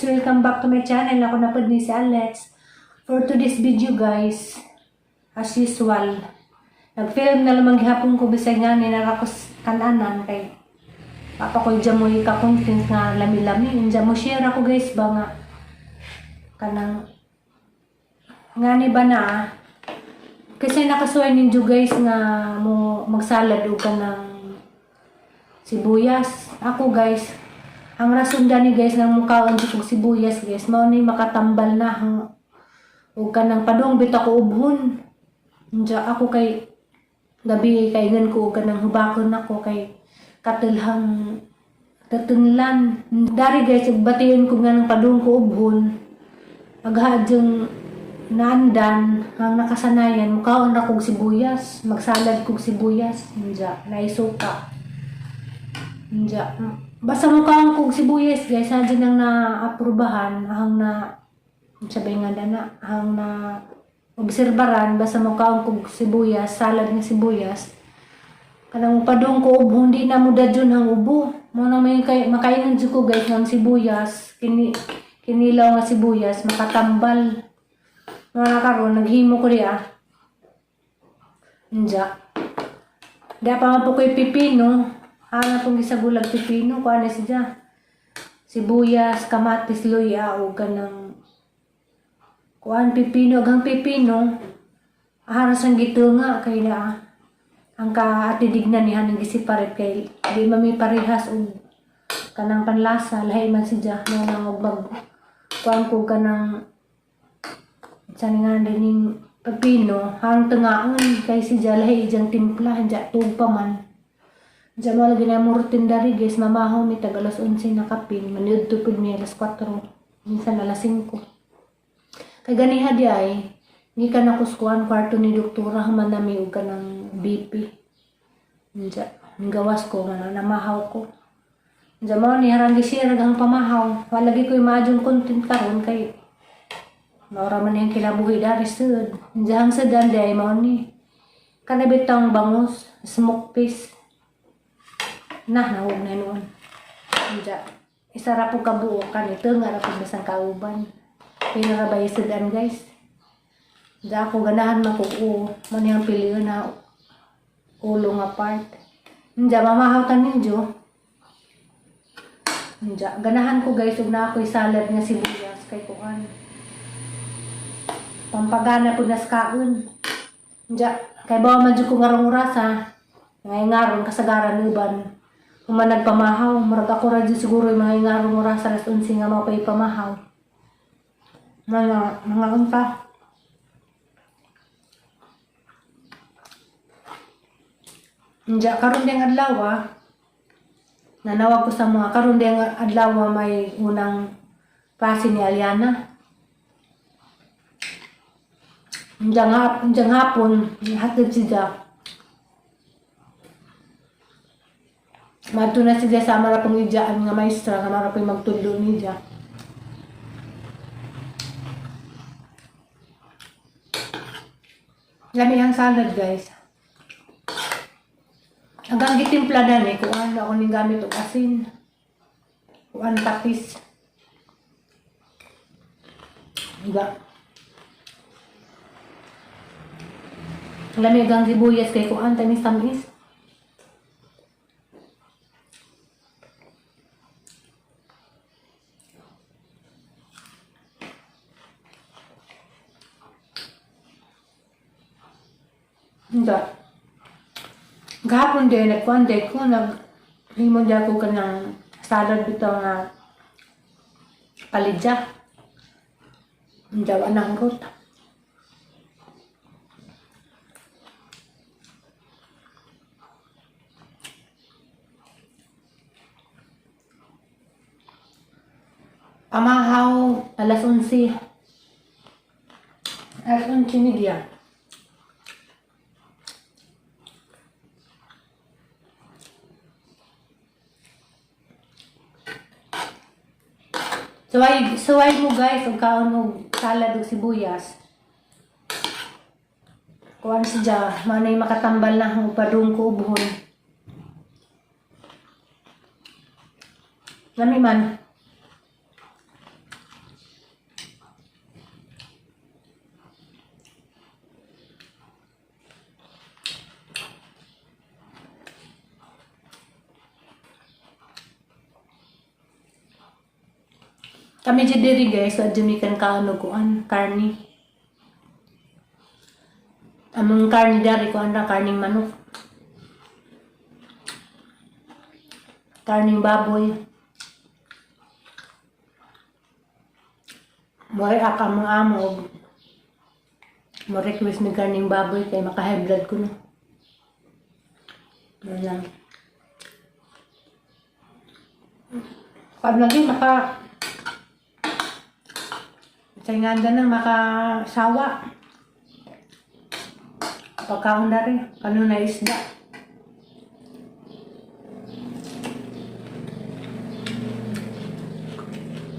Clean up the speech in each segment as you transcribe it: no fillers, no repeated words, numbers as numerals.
Guys! Welcome back to my channel. Ako na po ni si Alex. For today's video, guys, as usual, nag-film na lamang gihapon ko bisag nga ni narakos kananan kay papa ko dyan mo ka-content nga lami-lami. Diyan mo share ako, guys, ba nga kanang nga ni ba na ah. Kasi nakasuway ninyo, guys, nga mo magsalad og kanang sibuyas. Ako, guys, ang rason dani, guys, ng mukaon jud kog sibuyas, guys, mao ni makatambal na ang ug kanang padung bitaw ko ubhon. Unja ako kay gabi kaingan ko og kanang hubakon nako kay katulhang tatunlan. Dari, guys, ug bation ko nga ng padung ko ubhon. Aghadyong naandan ang nakasanayan mukaon ra kog sibuyas, magsalad kog sibuyas, unja naisuka. Unja basta mukaon kog sibuyas, guys, sadya nang naaprubahan ang na sabi nga na ang na obserbaran basta mukaon kog sibuyas, salad nga sibuyas. Kanang padung ko ubo, hindi na mo dadyon ang ubo. Mo na may kay makainan jud ko, guys, ng sibuyas, kinilaw nga sibuyas, makatambal. Mo na karon naghimo ko diya. Unja. Di pa man po ko'y pipino. Ana pong gisagulag pipino, kuan na siya. Sibuyas, kamatis, luya, o ganang kuan pipino, agang pipino. Aharas ang gito nga kay na ang kaatidignan niya ng gisiparet kay di mami parehas og kanang panlasa, lahi man siya no nang og mag kuan ko kanang sa nga dining pepino hang tungaon kay siya lahi ijang timpla hanja tug pa man. Diyan mo lagi na murtin dari, guys, mamahaw mi tag alas 11 na kapin, maniud pud mi alas 4, minsan alas 5. Kay ganiha di ay, gikan ako sa kuan kwarto ni doktora human nami og kanang BP. Unja, gawas ko nga namahaw ko. Unja mao ni harang gisirag ang pamahaw. Wala lagi ko'y maadyong content karon kay maura man yung kinabuhi dari sud. Unja ang sudan di ay mao ni. Kana bitawng bangus, smoke fish. Na, nahug na noon. Unja, isa ra po kabuok kanito nga ra pud bisang kauban. Pila ra ba yung sudan, guys? Unja ako ganahan man kog o man yang pilion na ulo nga part. Unja mamahaw ta ninyo. Unja ganahan ko, guys, ug na ako'y salad nga sibuyas kay kuan. Pampagana pud nas kaon. Unja kay bawa man jud ko ngarong orasa. Ngay ngaron kasagaran uban. Human nagpamahaw, murag ako ra jud siguro yung mga ngarong orasa alas 11 nga mao pay pamahaw. Mga unta. Unja karon diyang adlaw, nanawag ko sa mga karon diyang adlaw may unang klase ni Aliana. Unjang hapon, hatid siya. Madto na siya sa mara pong ijaan nga maestra nga mara pong magtudlo niya. Lami ang salad, guys. Hanggang gitimpla na ni kuan ako ning gamit og asin. Kuan patis. Diba? Lami ang sibuyas kay kuan tamis tamis. Hindi. Gahapon din, nagkuhan din ko, nag himo din ako kanang salad bitaw nga palidya. Hindi, wa nang rot. Pamahaw, alas 11. Alas 11 ni diya. Suway, suway mo, guys, og kaon og salad og sibuyas. Kuan siya, manay makatambal na ang padung ko ubhon. Lami man. Kami dyan diri, guys, sa Jamaican kaano kuan, karni. Among karni dari kuan ra, karning manok. Karning baboy. Moy aka mga amo og mo request mi karning baboy kay maka high blood ko no. Ano lang. Pag lagi maka sa nga nang makasawa. Pagkaon na rin. Kano na isda.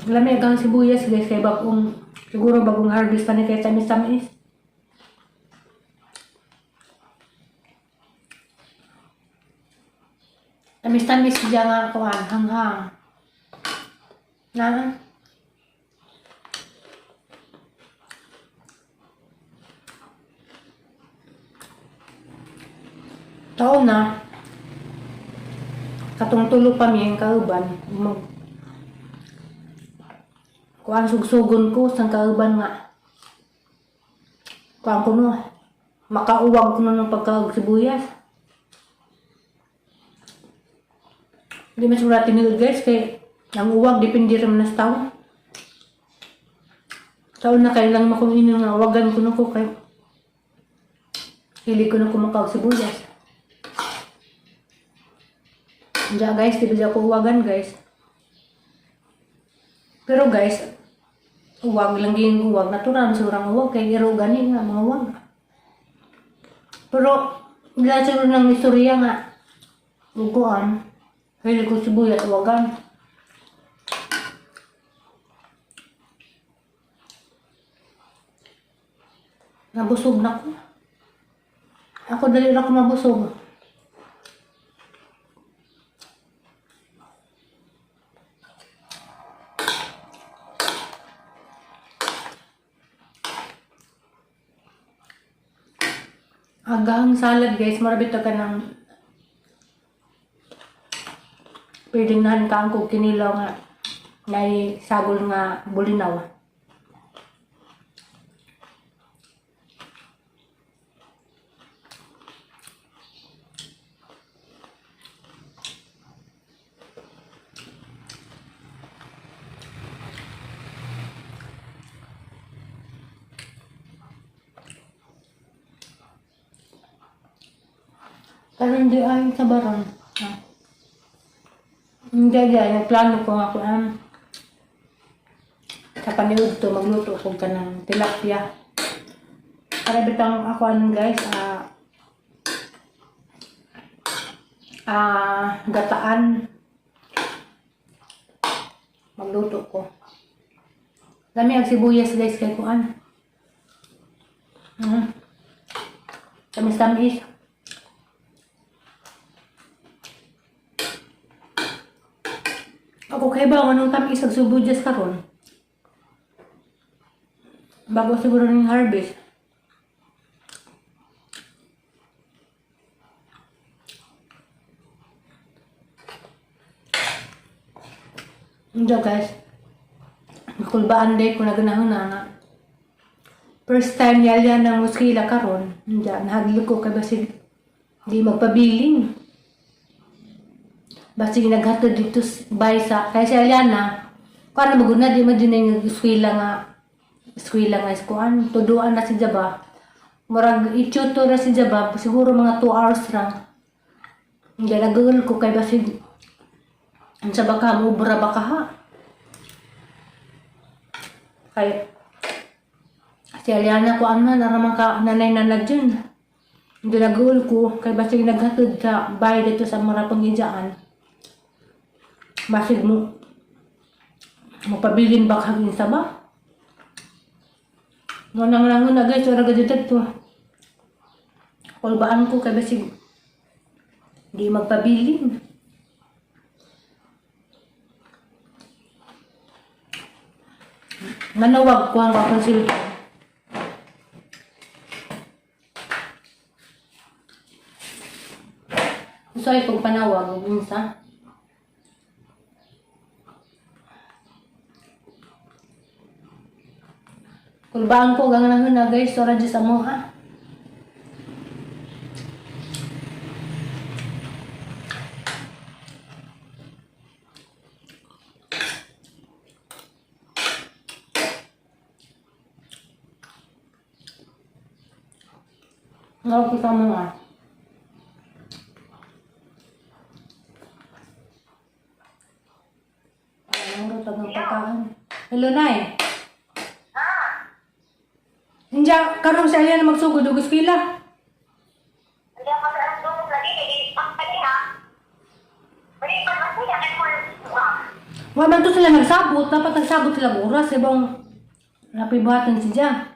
Lami ang sibuyas, guys, kay bagong siguro bagong harvest pa ni kay tamis-tamis. Tamis-tamis siya nga kuan, hanghang. Na. Taon na. Katong tulo pa mi ang kauban. Mag kuan sugsugon ko sang kauban nga. Kuan ko no. Makauwag ko no ng pagkaog sibuyas. Hindi mas wala tinuod, guys, kay ang uwag depende rin na sa tao. Taon na kayo lang makong inom nga uwagan ko no ko kay hili ko na kumakaog sibuyas. Diya, guys, di ba diya ko uwagan, guys? Pero guys, uwag lang yung uwag. Natural, surang uwag. Kay iro gani nga, mga uwag. Pero, wala siguro ng istorya nga. Uguan. Hili ko sibuyas, uwagan. Nabusog na ko. Ako dali na ako mabusog. Agahang salad, guys, marabito ka ng pwedeng nahan ka ang kung kinilaw nga nay sagol nga bulinaw. Pero hindi ay sa baron. Ah. Hindi ay, nagplano ko nga ko sa paniud to magluto ko ka ng tilapia. Para bitang ako ano, guys, gataan. Magluto ko. Dami ang sibuyas, guys, kay kuan. Tamis-tamis. Ako kay ba anong tamis ang sibuyas karon? Bago siguro ng harvest. Hindi, guys. Nakulbaan day ko na ganahon na nga. First time yalya ng muskila karon. Hindi, nahadlok ko kay basig di magpabilin. Basig naghatod dito bay sa kay si Aliana. Kuan na maguna di man din yung eskwela nga kuan tuduan na si Jaba. Murag i-tutor na si Jaba siguro mga 2 hours ra. Hindi nagugol ko kay basig unsa baka mubra baka ha. Kay si Aliana kuan na naraman ka nanay na na dyan. Hindi nagugol ko kay basig naghatod sa bay dito sa mga pangijaan. Basig mo mapabilin ba kag sa ba? Mo nang langon na, guys, ora gud dito. Kulbaan ko kay basig di magpabilin. Manawag ko ang akong cellphone. Gusto ay kong panawag, ug unsa. Kulbaan ko gang na guys, ora jud sa mo ha. Nga ko sa mo ah. Ay, ang rotag ng pagkaan. Hello, Nay. Ah, Hindi, karon sa alien na magsugod og eskwela. hindi ako sa alas dungog lagi kay pagpali ha. Bali pa man siya kay mo. Wa man to sila nagsabot, dapat nagsabot sila og oras ibang napibuhatan si Ja.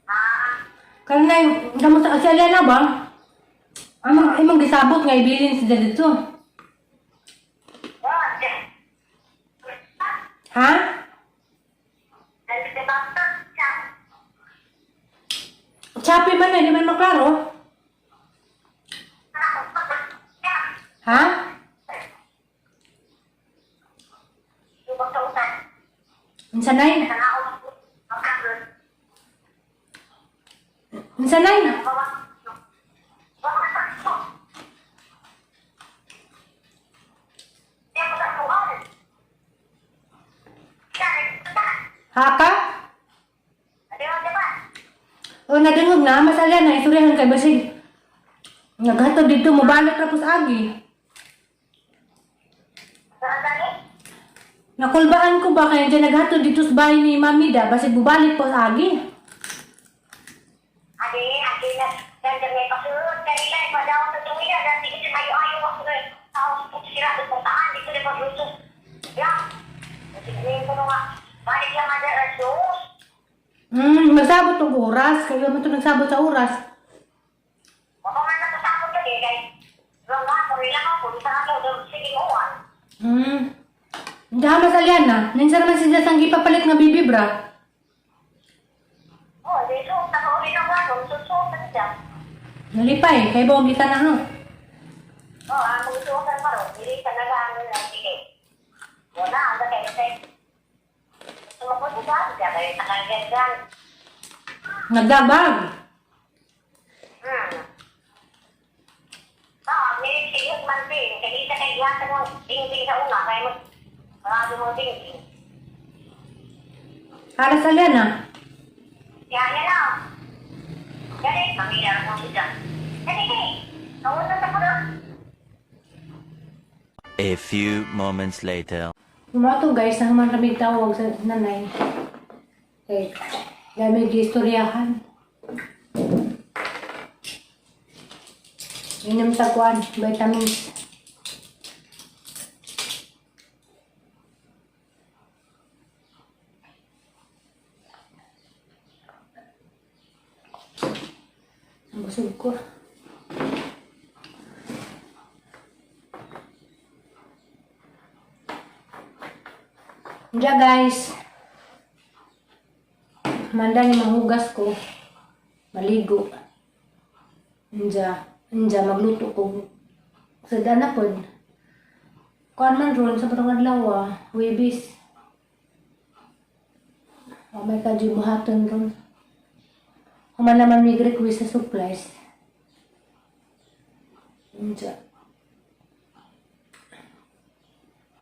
Ah, Karon nay, kamo sa si Aliana ba? Among imong gisabot nga ibilin si Ja dito. wa. Ha? Dahil sa basta siya. Chapi man na, di man maklaro. Ha? Lubog sa utan. Unsa nay? Nangao ang karon. Unsa nay? Bawa. Bawa sa ko. Siya ko sa kuwan. Siya, Ha ka? Di ba, di ba? O nadungog na, mas Aliana istoryahan kay basig. Naghatod dito mobalot ra pus agi. Saan dali? Nakulbaan ko ba kaya dyan naghatod dito sa bahay ni Mami da, basig bubalik po sa agi. Ade, ade na, ganda may pasunod, kanila, ipadaw sa tuwina, dati kasi tayo ayaw ako na, tao sa sira, sa taan, dito na pagluto. Ya, sige ko nga, balik lang ada asos. Magsabot og oras, kaya man to nagsabot sa oras. Baka man natatakot ka eh, kay, mga, kurila ka, kulita ka, doon, sige mo, ah. Hindi mas Aliana, ninsa naman si Jasang gipapalit nga bibi bra. Oh, di so, nakauli na ba, doon, susuotan na siya. Nalipay, kay ba og na ha. Oh, ang magsuotan pa ron, dili ka na lang, sige. Wala, ang kay kay. Sumakot siya, siya, kay takalgan. Nagdabag. Ah, may siyot man din. Kaya isa kay iwasan mo dingding sa una. Kaya mo, marami mo dingding. Para sa Aliana. Kaya yan na. Dali, pamilya mo siya. Dali, dali. Kamusta sa kuno? A few moments later. Mga to guys, naman kami tawag sa nanay. Kay dami gistoryahan. Inom sa kuan, vitamins. Ang busog ko. Diya guys. Manda ni mahugas ko. Maligo. Inja, inja magluto ko. Sa dana pod. Kuan man ron sa patong adlaw ah, Huwebes. Oh, may kadyo buhaton ron. Human naman may request sa supplies. Inja.